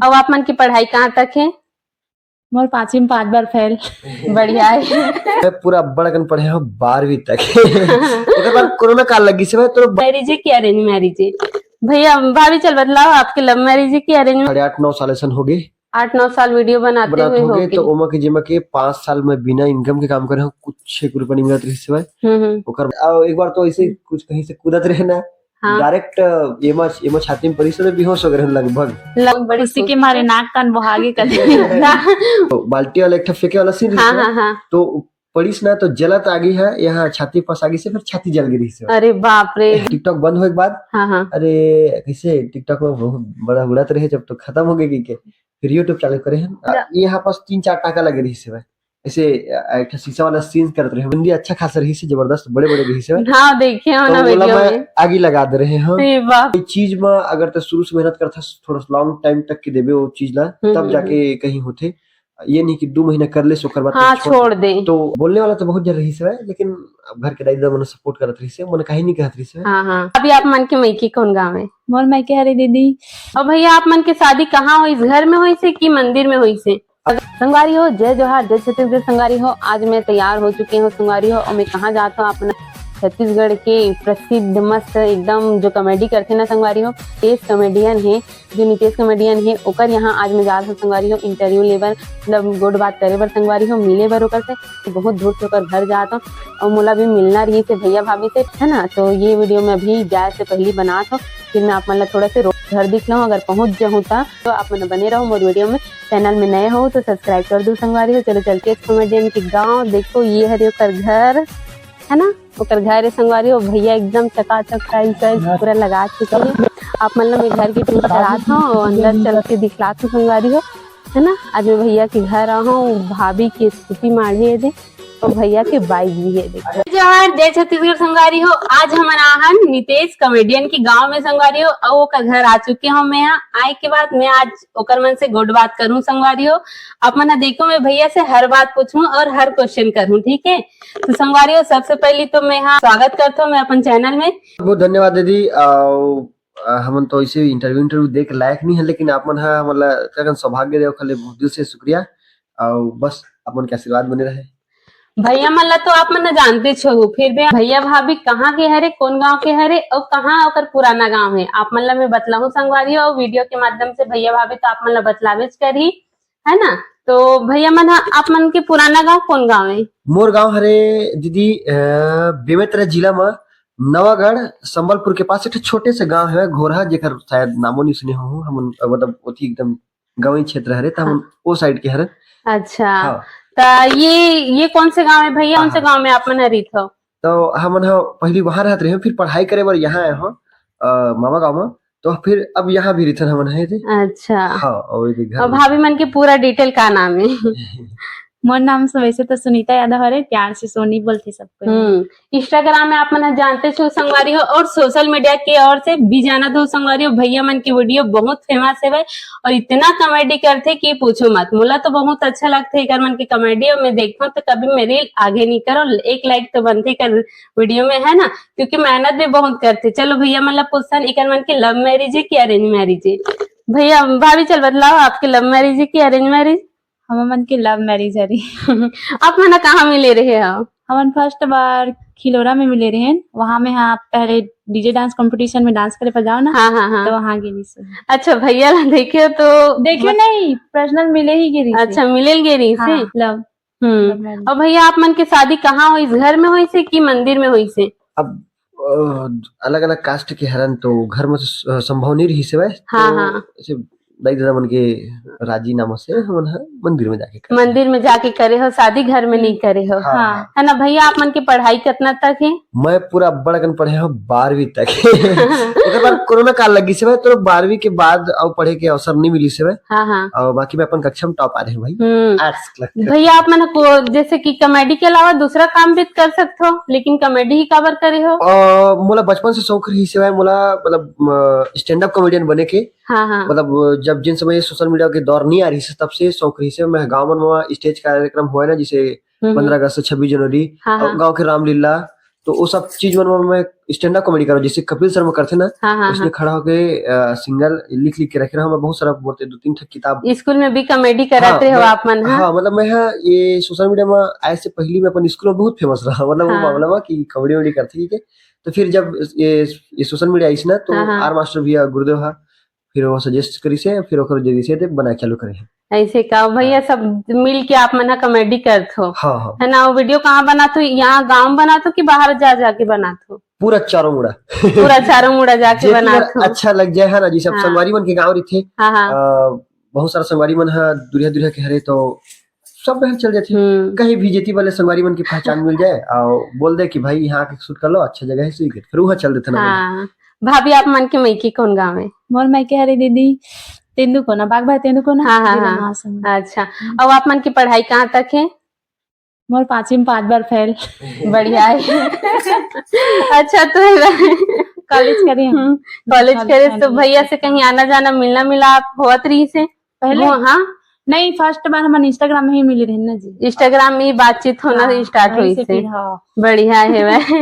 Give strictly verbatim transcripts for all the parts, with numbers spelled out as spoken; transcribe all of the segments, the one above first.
अउ आप मन के पढ़ाई कहाँ तक हे? मोर पांचवी में पांच बार फेल। बढ़िया हे। मैं पूरा बड़कन पढ़े हूँ बारहवीं तक। ओकर बाद कोरोना काल लग गिस हे, तो मैरिज हे कि अरेंज मैरिज हे? भैया, भाभी, चल बतलाओ, आपके लव मैरिज हे कि अरेंज? साढ़े आठ नौ साल ऐसन हो गए। आठ नौ साल वीडियो बनाते बनात हुए हो हो गए, गए। तो ओमा के जेमा के पाँच साल में बिना इनकम के काम करे हूँ, कुछ एक रुपया नहीं मिलत रहिस हे। हम्म, हम्म। ओकर, आ, एक बार तो ऐसे हम्म। कुछ कहीं से कूदत रहे ना, हाँ। डायरेक्ट, अ, एमा, एमा छाती में पड़ी से बेहोश हो गए लगभग। लग-, बड़ी खुशी के मारे नाक कान बोहा गे कथे। तो बाल्टी वाला एक ठो फेंके वाला सीन हाँ, रहिस हे। हाँ, हाँ। तो पड़ीस ना तो जलत आ गई है, यहाँ छाती पास आ गई से, फिर छाती जल गई रहिस हे। अरे बाप रे। TikTok बंद होए के बाद, हाँ, हाँ। अरे कैसे TikTok में बहुत बड़ा उड़त रहे, जब तो खत्म हो गई के, फिर YouTube चालू करे हैं। आ, या- यहाँ पास तीन चार टाका लगे रहिस हे। ऐसे, अ, एक ठो शीशा वाला सीन करत रहे। बिंदी अच्छा खासा रहिस हे, जबरदस्त, बड़े-बड़े रहिस हे। हाँ, देखे हो तो ना ओला वीडियो मैं में। आगी लगा दे रहे हैं। अरे बाप। कोई चीज में अगर तो शुरू से मेहनत करत हस, थोड़ा सा लॉन्ग टाइम तक के देबे वो चीज ला, हम्म, तब हम्म, जाके हम्म। कहीं होथे। ये नहीं कि दो महीना कर ले, ओकर बाद हाँ, छोड़ छोड़ दे। दे। तो बोलने वाला तो बहुत जन रहिस हे, लेकिन अब घर के दाई ददा मन सपोर्ट करत रहिस हे, मन कहीं नहीं कहत रहिस हे। हाँ, हाँ। अभी आप मन के मइके कौन गाँव हे? मोर मइके हरे दीदी। और भैया, आप मन के शादी कहाँ होइस, घर में होइस हे कि मंदिर में होइस हे? संगवारी हो, जय जोहार, जय छत्तीसगढ़ संगवारी हो। आज मैं तैयार हो चुके हूँ संगवारी हो, और मैं कहाँ जात हूँ, अपना छत्तीसगढ़ के प्रसिद्ध मस्त एकदम जो कॉमेडी करथे ना संगवारी हो, तेज कॉमेडियन हे, जो नितेश कॉमेडियन हे, ओकर यहाँ आज मैं जात हूँ संगवारी हो, इंटरव्यू ले बर, मतलब गोठ बात करे बर संगवारी हो, मिले बर ओकर से। बहुत दूर से ओकर घर जात हूँ और मोला भी मिलना रहिस हे भैया भाभी से, है ना। तो ये वीडियो मैं अभी जाए से पहली बनात हूँ, फिर मैं आप मन ला थोड़ा से रोड घर दिखलाऊँ, अगर पहुँच जाऊँ त। तो आप मन बने रहो मोर वीडियो में। चैनल में नए हो तो सब्सक्राइब कर दो संगवारी हो। चलो चलते हैं कॉमेडियन के गाँव। देखो ये हरे ओकर घर, है ना, ओकर घर हे संगवारी हो। भैया एकदम चकाचक टाइल्स वाइल्स पूरा लगा चुके हैं। आप मन ला मैं घर के टूर करात हूँ और अंदर चल के दिखलात हूँ संगवारी हो, है ना। आज मैं भैया के घर आ हूँ, भाभी के स्कूटी माढ़े हे दे, और भैया के बाइक भी हे, देखो। जोहार, जय छत्तीसगढ़ संगवारी हो। आज हमन आ हन नितेश कॉमेडियन के गांव में संगवारी हो, अउ ओकर घर आ चुके हूँ मैं। यहाँ आए के बाद मैं आज ओकर मन से गोठ बात करूँ संगवारी हो। आप मन ह देखो, मैं भैया से हर बात पूछूँ और हर क्वेश्चन करूँ, ठीक है? तो संगवारी हो, सबसे पहली तो मैं यहाँ स्वागत करता हूँ मैं अपन चैनल में। बहुत धन्यवाद दीदी। अउ, अ, हमन तो ऐसे इंटरव्यू, इंटरव्यू दे के लायक नहीं है, लेकिन आप मन ह हमन ला का कहन सौभाग्य दे, ओखर ले बहुत दिल से शुक्रिया। अउ बस आप मन के आशीर्वाद बने रहे। भैया मन ला तो आप मन ह जानते छो, फिर भी भैया भाभी कहाँ के हरे, कौन गांव के हरे, और कहाँ ओकर पुराना गांव है, आप मन ला मैं बतलाहूँ संगवारी हो। और वीडियो के माध्यम से भैया भाभी तो आप मन ला बतलाबेच करही, है ना। तो भैया मन ह, आप मन के पुराना गांव कौन गांव है? मोर गांव हरे दीदी, अ, बेमेतरा जिला म नवागढ़ संबलपुर के पास एक ठो छोटे से गांव है घोरहा, जेकर शायद नामो नहीं सुने हो हमन, मतलब ओती एकदम गंवई क्षेत्र हरे, त हमन हाँ। ओ साइड के हरन। अच्छा। हाँ। त ये, ये कौन से गांव है भैया? कौन से हाँ। गांव में आप मन ह रहिथव? तो हमन ह पहली वहां रहत रहे, फिर पढ़ाई करे बर यहाँ आए हो, अ, मामा गांव में। तो फिर अब यहाँ भी रहिथन हमन ह दे। अच्छा। हाँ, और ये घर और में। भाभी मन के पूरा डिटेल का नाम है? मोर नाम से वैसे तो सुनीता यादव हरे, प्यार से सोनी बोलथे सब कोई। हम्म, Instagram में आप मन ह जानते छो संगवारी हो, और सोशल मीडिया के ओर से भी जानत हो संगवारी हो, भैया मन के वीडियो बहुत फेमस हेवय और इतना कॉमेडी करथे कि पूछो मत। मोला तो बहुत अच्छा लगथे एकर मन के कॉमेडी, और मैं देखथव तो कभी मैं रील आगे नहीं करो, एक लाइक तो बनथे कर वीडियो में, है ना, क्योंकि मेहनत भी बहुत करथे। चलो भैया मन ला पूछथन, एकर मन के लव मैरिज है कि अरेंज मैरिज है? भैया, भाभी चल बतलाओ, आपके लव मैरिज है कि अरेंज मैरिज? हमर मन के लव मैरिज हरे। आप मन कहाँ मिले रहे हो? हमन फर्स्ट बार खिलोरा में मिले रहेन, वहाँ में हाँ पहले डीजे डांस कंपटीशन में डांस करे बर जाओ ना, हाँ, हाँ, हाँ। तो वहाँ गे रहिस। अच्छा, भैया ला देखे हो तो देखे मत- नहीं, पर्सनल मिले ही गे रहिस। अच्छा, मिले गे रहिस हाँ, से? लव। हम्म। लव मैरिज। और भैया आप मन के शादी कहाँ होइस, घर में होइस से कि मंदिर में होइस से? अब, अ, अलग-अलग कास्ट के हरन तो घर में तो स-, संभव नहीं रहिस हवय, हाँ, तो हाँ। ऐसे दाई ददा मन के राजीनामा से हमन ह मंदिर में जाके करे। मंदिर में जाके करे हो शादी, घर में हम्म। नहीं करे हो। हाँ। हाँ। है ना भैया, आप मन के पढ़ाई कितना तक है? मैं पूरा बड़कन पढ़े हूँ बारहवीं तक। ओकर बाद कोरोना काल लग गिस हवय, तो बारहवीं के बाद अउ पढ़े के अवसर नहीं मिलिस हवय। हाँ, हाँ। और बाकी मैं अपन कक्षा में टॉप आ रहे हूँ भाई। हम्म। Arts class. भैया आप मन को जैसे कि कॉमेडी के अलावा दूसरा काम भी कर सकते हो, लेकिन कॉमेडी ही काबर करे हो? अ, मोला बचपन से शौक रहिस हवय, मोला मतलब, अ, स्टैंड अप कॉमेडियन बने के। हाँ, हाँ। मतलब, जब जिन समय सोशल मीडिया के दौर नहीं आ रहिस हे, तब से शौक रहिस हे। मैं गाँव मन म स्टेज कार्यक्रम होवय ना, जैसे हम्म, हम्म। पंद्रह अगस्त, छब्बीस जनवरी, हाँ, और हाँ। गाँव के रामलीला, तो वो सब चीज मन में मैं stand up comedy करो, जैसे कपिल शर्मा करथे ना, हाँ, हाँ, उसने हाँ। खड़ा होके, अ, single लिख लिख के रखे रहो। मैं बहुत सारा बोलते, दो तीन ठक किताब। स्कूल में भी comedy करत हाँ, रहे हो मैं, आप मन, हाँ? हाँ, मतलब मैं, हाँ, ये social media में आए से पहले मैं अपन स्कूल में बहुत famous रहा, मतलब वो हाँ। मामला में कि comedy वमेडी करथे, ठीक है। तो फिर जब ये, ये social media आइस ना, तो हाँ, हाँ। आर मास्टर भैया, गुरुदेव हा, फिर वो suggest करिस हे, फिर ओकर जरिए से ते बनाए चालू करे हे। ऐसे का भैया, हाँ। सब मिल के आप मन ह comedy करत हो, हाँ, हाँ। है ना? वो video कहाँ बनात हो? यहाँ गाँव में बनात हो कि बाहर जा जाके बनात हो? पूरा चारों मुड़ा। पूरा चारों मुड़ा जाके जेती बनात बर हो। अच्छा लग जाए, है ना? जैसे अब हाँ। संगवारी मन के गाँव रहिथे, हाँ, हाँ। अ, बहुत सारा संगवारी मन ह दुरिहा दुरिहा के हरे, तो सब डहर चल जाथे। हम्म। कहीं भी जेती वाले संगवारी मन के पहचान मिल जाए और बोल दे कि भाई यहाँ के shoot कर लो, अच्छा जगह है, सही कर, फिर वहाँ चल देथे ना। हाँ। भाभी, आप मन के मइके कौन गाँव है? मोर मइके हरे दीदी तेंदू कोना, बागबाहर तेंदू कोना, हाँ, हाँ, जिला हाँ। महासमुंद। अच्छा, हम्म। अब आप मन की पढ़ाई कहाँ तक है? मोर पांचवी में पांच बार fail। बढ़िया है। अच्छा, तो college करे हम। हम्म, college college करे, तो करे। भैया से कहीं आना जाना, मिलना मिलाप होत रहिस हे? पहले? वो, हाँ। नहीं, first बार हमन Instagram में ही मिले रहेन ना जी। Instagram में ही बातचीत होना हाँ, start वही होइस से हे। फिर, हाँ। बढ़िया है वह।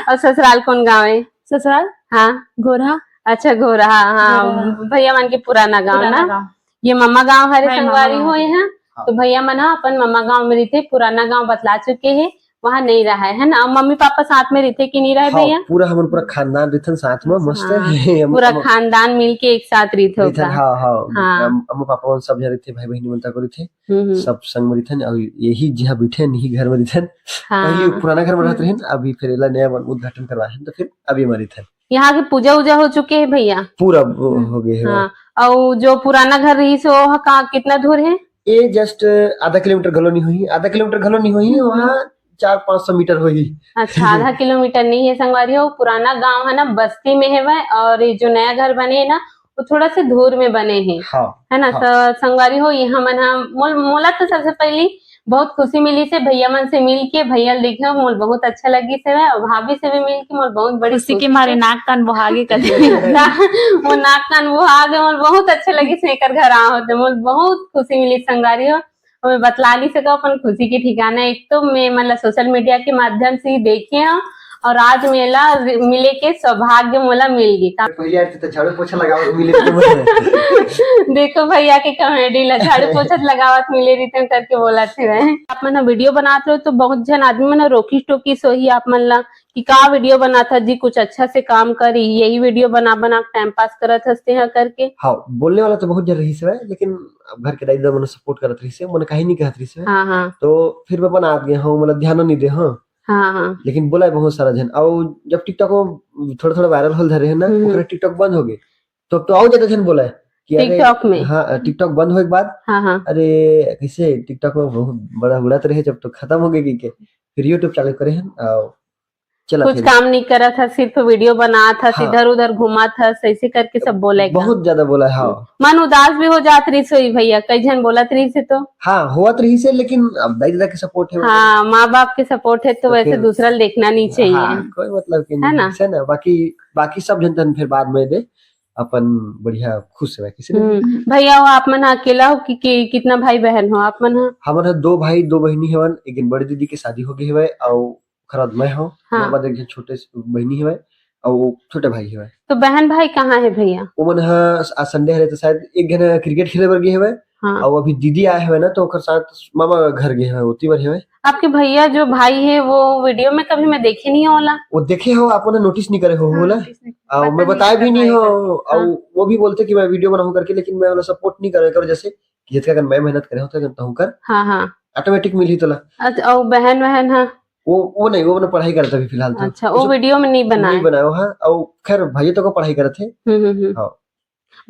और ससुराल कौन गाँव है? ससुराल? हाँ। घोरहा। अच्छा, घोरहा, हाँ, घोरहा। भैया मन के पुराना गाँव पुराना ना? गाँव। ये ममा गाँव हरे हाँ, संगवारी ममा हो गाँव। यहाँ। हाँ। तो भैया मन ह अपन ममा गाँव में रहिथे, पुराना गाँव बतला चुके हे, वहाँ नहीं रहा है, है ना? और मम्मी पापा साथ में रहिथे कि नहीं रहे हाँ, भैया? पूरा हमन पूरा खानदान रहिथन साथ में, मस्त हाँ, है। हम, पूरा हम खानदान मिल के एक साथ रहिथे रहिथन, ओका। हाँ, हाँ। हाँ। अम-, अम्मा पापा मन सब झन रहिथे, भाई बहिनी मन तक रहिथे। हम्म, हम्म। सब संग में रहिथन, और यही जिहाँ बैठे हैं, यही घर में रहिथन। हाँ। पहले पुराना घर में रहत हम्म। रहेन, अभी फिर एला नया बन-, उद्घाटन करवाए हैं, तो फिर अभी में रहिथन। यहाँ के पूजा उजा हो चुके हैं भैया? पूरा वो हम्म। हो गए हैं। हाँ। और जो पुराना घर रहिस हे, वो ह-, कहाँ, कितना दूर है? ये just आधा किलोमीटर घलो नहीं होही, आधा किलोमीटर घलो नहीं होही, हम्म। वहाँ चार पाँच सौ मीटर होही। अच्छा, आधा किलोमीटर नहीं है संगवारी हो, पुराना गांव है ना, बस्ती में है वह, और ये जो नया घर बने है ना, वो थोड़ा से दूर में बने हैं, हाँ, है ना? हाँ। तो संगवारी हो, ये हमन ह-, मोल-, मोला तो सबसे पहली बहुत खुशी मिलिस हे भैया मन से मिल के, भैया ल देखे मोल बहुत अच्छा लगिस हे, और भाभी से भी मिल के मोल बहुत बड़ी खुशी के खुशी मारे हे। नाक कान बोहागे कथे। ना, वो नाक कान बोहागे, मोल बहुत अच्छा लगिस हे, एकर घर आ होते, मोल बहुत खुशी मिलिस संगवारी हो। और मैं बतला नहीं सका अपन खुशी के ठिकाना। एक तो मैं, मतलब, social media के माध्यम से ही देखे हूँ, और आज मेला मिले के सौभाग्य मोला मिल गे। का पहले आए थे तो झाड़ू पोछा लगावत मिले थे। देखो भैया के comedy ला, झाड़ू पोछा लगावत मिले रहिते करके बोला थे वह। आप मन ह video बनात रहो तो बहुत झन आदमी मन ह रोकिस टोकिस होही आप मन ला कि का video बनात ह जी, कुछ अच्छा से काम करी, यही video बना बना time pass करत हस तेहा करके। हाँ, बोलने वाला तो बहुत झन रहिस हवय, लेकिन अब घर के दाई ददा मन support करत रहिस हे, मन काहे नहीं कहत रहिस हवय। हाँ, हाँ। तो फिर मैं बनात गए हूँ, मतलब ध्यान नहीं दे हूँ। हाँ, हाँ। लेकिन बोला है बहुत सारा झन। और जब TikTok में थोड़ा-थोड़ा viral होल धरे है ना, हम्म। ओकरे TikTok बंद हो गए। तो, तो और ज्यादा झन बोला है कि अरे, TikTok में? हाँ, TikTok बंद होए के बाद, हाँ, हाँ। अरे, कैसे TikTok में बहुत बड़ा उड़त रहे, जब तो खत्म हो गए कि के। फिर YouTube चालू करे हैं, और चलत कुछ हे। काम नहीं करत हस, सिर्फ video बनात हस, हाँ। इधर उधर घूमत हस, ऐसे करके सब बोले का? बहुत ज्यादा बोला है, हाँ। मन उदास भी हो जात रहिस होही भैया, कई झन बोलत रहिस हे तो। हाँ, होत रहिस हे, लेकिन अब दाई ददा के support है। हाँ, माँ बाप के support है तो तो वैसे फिर दूसरा ल देखना नहीं चाहिए। हाँ, कोई मतलब कि है नहीं, ना? है ना? बाकी, बाकी सब झन तन फिर बाद में दे, अपन बढ़िया खुश रहे किसी ने। हम्म, भैया हो आप मन ह अकेला हो कि, कि कितना भाई बहन हो आप मन ह? हमन ह दो भाई, दो बहिनी हवन, एक दिन बड़ी दीदी के शादी हो गई हवय, अउ ओखर बाद मैं हव, हाँ। ओखर बाद एक झन छोटे से बहिनी हवय, अउ वो छोटे भाई हवय। तो बहन भाई कहाँ है भैया? वो मन ह आज Sunday हरे, तो शायद एक झन cricket खेले बर गे हवय, हाँ। अउ अभी दीदी आए हवय ना, तो ओकर साथ मामा घर गे हवय, ओती बर हवय। आपके भैया जो भाई है, वो video में कभी मैं देखे नहीं होला। वो देखे हो, आप मन ह notice नहीं करे हो, हाँ, होला? Notice नहीं। अउ पता मैं नहीं बताए भी नहीं हो, हाँ। अउ वो भी बोलथे कि मैं video बनाहूँ करके, लेकिन मैं ओला support नहीं करे कर, जैसे कि जितका कन मैं मेहनत करे हों, उतका कन तहूँ कर। हाँ, हाँ। Automatic मिलही तोला। अच्छा, अउ बहन वहन ह? वो, वो नहीं, वो अपना पढ़ाई करत हे अभी फिलहाल तो। अच्छा, वो video में नहीं बनाए? नहीं बनाए, हाँ। अउ खैर, भाई तो का पढ़ाई करत हे। हम्म, हम्म, हम्म। हाँ।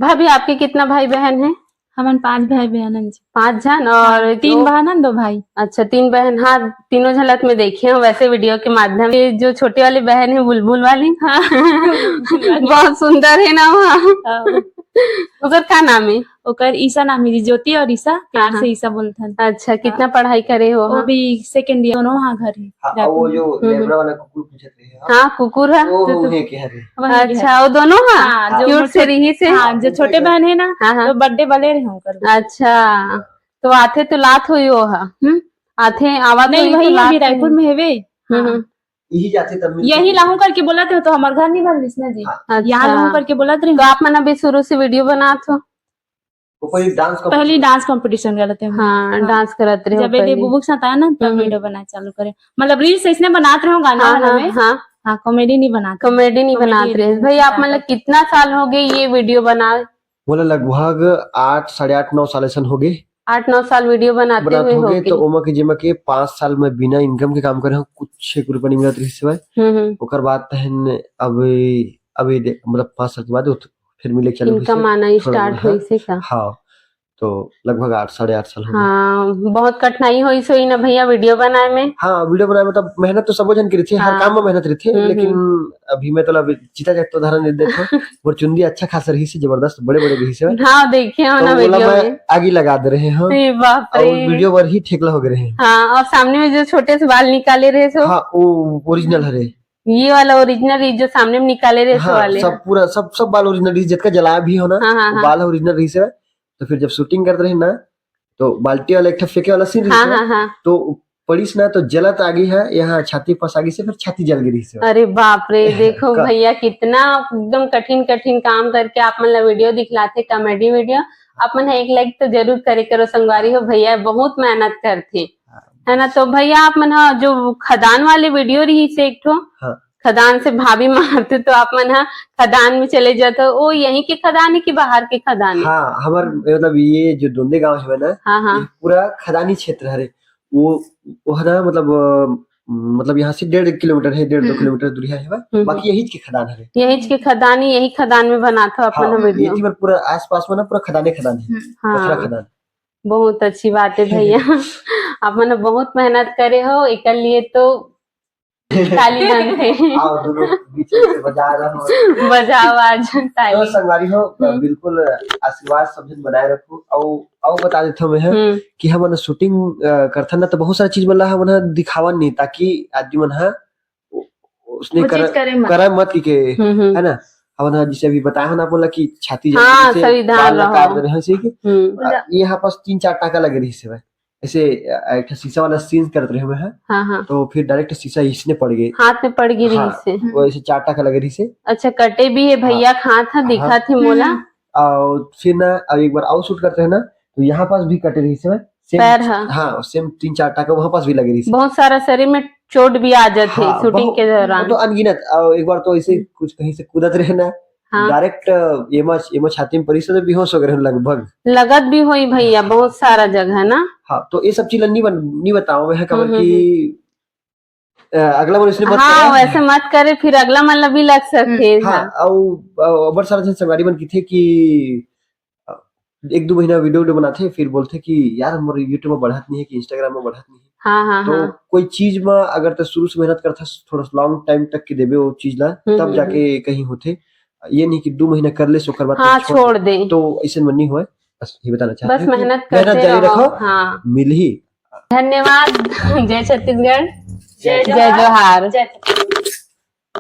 भाभी, आपके कितना भाई बहन है? हमन पांच भाई बहन हन जी। पांच झन और हाँ, तीन दो बहन हन, दो भाई। अच्छा, तीन बहन। हाँ, तीनों झलक में देखे हूँ वैसे video के माध्यम से। जो छोटे वाली बहन है, बुलबुल वाली, हाँ। बहुत सुंदर है ना वहाँ। हाँ। ओकर का नाम है? ओकर ईशा नाम है जी, ज्योति और ईशा, प्यार हाँ, से हाँ। ईशा बोलथन। अच्छा, कितना हाँ। पढ़ाई करे हो? वो हाँ। भी second year, दोनों वहाँ घर है। हाँ, रायपुर वो में। जो हम्म, हम्म। लेबरा वाला कुकुर पूछत रहे हो? हाँ, कुकुर है। वो तो, वो है क्या है? वही अच्छा, है। वो दोनों हाँ? हाँ, जो cute से मोटू-, रहिस हे? हाँ, जो छोटे बहन है ना, हाँ, हाँ। तो birthday वाले रहे होकर। अच्छा, तो आथे तो लात होही वो हा? हम्म? आथे, आवा तो नहीं, वही तो वही लात अभी होही। रायपुर में हेवे। हम्म, हाँ। हम्म। यही जाथे तब मिलथे। यही लाहूं करके बोलत रहे तो हमर घर नहीं बन रहिस ना जी। हाँ। अच्छा। यहाँ लाहूं करके बोलत रहे। तो आप मन अभी शुरू से वीडियो बनात हो? वो पहली डांस पहली डांस कॉम्पिटिशन करत रहे। हाँ, हाँ। डांस करत रहे हो जब ये पहले। बुबुक साथ आया ना, तब हम्म। वीडियो बनाए चालू करे। मतलब रील्स इसने बनात रहे हो गाना हाँ, वाला हाँ, में। हाँ। हाँ, कॉमेडी नहीं बनात रहे। कॉमेडी नहीं बनात रहे। भाई, आप मतलब कितना साल हो गए ये वीडियो बना? बोला लगभग आठ, साढ़े आठ, नौ साल ऐसन हो गए। आठ नौ साल वीडियो बनाते बनात हुए हो गए। तो ओमा के जेमा के पाँच साल में बिना इनकम के काम करे हो, कुछ एक रुपया नहीं मिलत रहिस हवय। हम्म, हम्म। ओकर बाद तहन अब, अब ये दे-, मतलब पाँच साल के बाद उत-, फिर मिले चालू इनकम आना स्टार्ट होइस हे का? हाँ, तो लगभग आठ, साढ़े आठ साल हो गए। हाँ, बहुत कठिनाई होइस होही ना भैया वीडियो बनाए में? हाँ, वीडियो बनाए में तब मेहनत तो सबो झन के रहिथे, हर हाँ। काम में मेहनत रहिथे, हम्म, लेकिन हम्म। अभी मैं तो अभी चिता जगतो उदाहरण दे देथव। मोर चुंदी अच्छा खासा रहिस हे, जबरदस्त बड़े-बड़े रहिस हे। हाँ, देखे हो तो ना ओला वीडियो मैं में। आगी लगा दे रहे हो। अरे बाप रे। और वीडियो बर ही ठेकला हो गए रहे। हाँ, और सामने में जो छोटे से बाल निकाले रहे सो? हाँ, वो ओरिजिनल हरे। ये वाला ओरिजिनल, ये जो सामने में निकाले रहे सो हाँ, वाले? सब पूरा, सब, सब बाल ओरिजिनल रहिस, जितका जलाया भी हो ना, हाँ, हाँ, वो हाँ। बाल ओरिजिनल रहिस हे। तो फिर जब शूटिंग करते रहे ना, तो बाल्टी वाला एक ठो फेंके वाला सीन रहिस हाँ, हे, हाँ, हाँ। तो पड़िस ना, तो जलत आगी हे, यहाँ छाती पास आगी से फिर छाती जल गई रहिस हे। अरे बाप रे, देखो का- भैया, कितना एकदम कठिन कठिन काम करके आप मन ला वीडियो दिखलाथे, कॉमेडी वीडियो। आप मन ह एक लाइक तो जरूर करे करो संगवारी हो, भैया बहुत मेहनत करथे, हाँ। है ना? तो भैया, आप मन ह जो खदान वाले वीडियो रहिस हे एक ठो, हाँ। खदान से भाभी मारथे तो आप मन ह खदान में चले जाथो, वो यहीं के खदान हे कि बाहर के खदान हे? हाँ, हमर हम्म। मतलब ये जो दोंदे गांव हे ना, हाँ, हाँ। ये पूरा खदानी क्षेत्र हरे। वो, वो है ना, मतलब, अ, मतलब यहाँ से डेढ़ किलोमीटर है, डेढ़ दो हम्म। किलोमीटर दूरिहा है, हम्म। बाकी यही के खदान है। यही के खदान, यही खदान में बनाथो अपन हाँ, वीडियो। ये थी पूरा आसपास में ना, पूरा खदाने खदान है, हम्म। हाँ। पथरा खदान। बहुत अच्छी बात है भैया। आप मन बहुत मेहनत करे हो, एकर लिए तो ताली बनथे। आओ, दोनों बीच में से बजा रहा हूँ। बजाओ आज ताली। तो संगवारी हो, हम्म। बिल्कुल आशीर्वाद सब जन बनाए रखो। अउ, अउ बता देथव मैं ह हम्म। कि हमन शूटिंग, अ, करथन ना, तो बहुत सारा चीज मन ला हमन ह दिखावन नहीं, ताकि आदमी मन ह उ-, उसने वो कर-, चीज करे मत। करे मत कि के, हम्म, हम्म। है ना? हमन ह जैसे अभी बताए हन आप मन ला कि छाती जल हाँ, के जैसे सावधान बाल ला रहो। काट दे रहे हैं, ऐसे कि, हम्म। अ, ये यहाँ पास तीन चार टाका लगे रहिस हे भाई। ऐसे, अ, एक ठो शीशा वाला सीन करत रहे हुए हैं। हाँ, हाँ। तो फिर डायरेक्ट शीशा इसने पड़ गए। हाथ में पड़ गई हाँ, रहिस हे। वो ऐसे चार टाका लगे रहिस हे। अच्छा, कटे भी है भैया, हाँ। हाथ ह दिखा हाँ। थे मोला। हम्म। और फिर ना, अब एक बार और शूट करते हैं ना, तो यहाँ पास भी कटे रहिस हे। सेम पैर ह। हाँ, सेम तीन चार टाका वहाँ पास भी लगे रहिस हे। बहुत सारा शरीर में चोट भी आ जाथे हाँ, शूटिंग बहुत, के दौरान। वो तो अनगिनत। और एक बार तो ऐसे हम्म। कुछ कहीं से कूदत रहे ना, हाँ। डायरेक्ट, अ, एमा, एमा छाती में पड़िस हे तो बेहोश हो गए रहे लगभग। लगत भी होई भैया, बहुत सारा जगह ना। हाँ, तो ये सब चीज नहीं बन-, नहीं बताओ मैं, काबर हम्म, कि, अ, अगला मन इसने मत हाँ, करे। वैसे मत करे, फिर अगला मन ला भी लग सकथे, हम्म। हाँ, हाँ। अउ, अउ, अबर सारा जन संगवारी मन किथे कि, अ, एक दो महीना वीडियो, वीडियो बनाथे, फिर बोलथे कि, "यार, मोर YouTube में बढ़त नहीं है कि Instagram में बढ़त नहीं है।" हाँ, हाँ, तो हाँ। कोई चीज में अगर तो शुरू से मेहनत करथा, थोड़ा सा लॉन्ग टाइम तक के देबे वो चीज ला, हम्म, तब हम्म, जाके हम्म। कहीं होथे। ये नहीं कि दो महीना कर ले, ओकर बाद हाँ, छोड़ छोड़ दे। दे। तो ऐसे में नहीं होए, बस ये बताना चाहते बस हैं कि मेहनत मेहनत करते जारी रहो। रखो, हाँ। मिलही। धन्यवाद। जय छत्तीसगढ़। जय जय जोहार। जोहार। जय छत्तीसगढ़।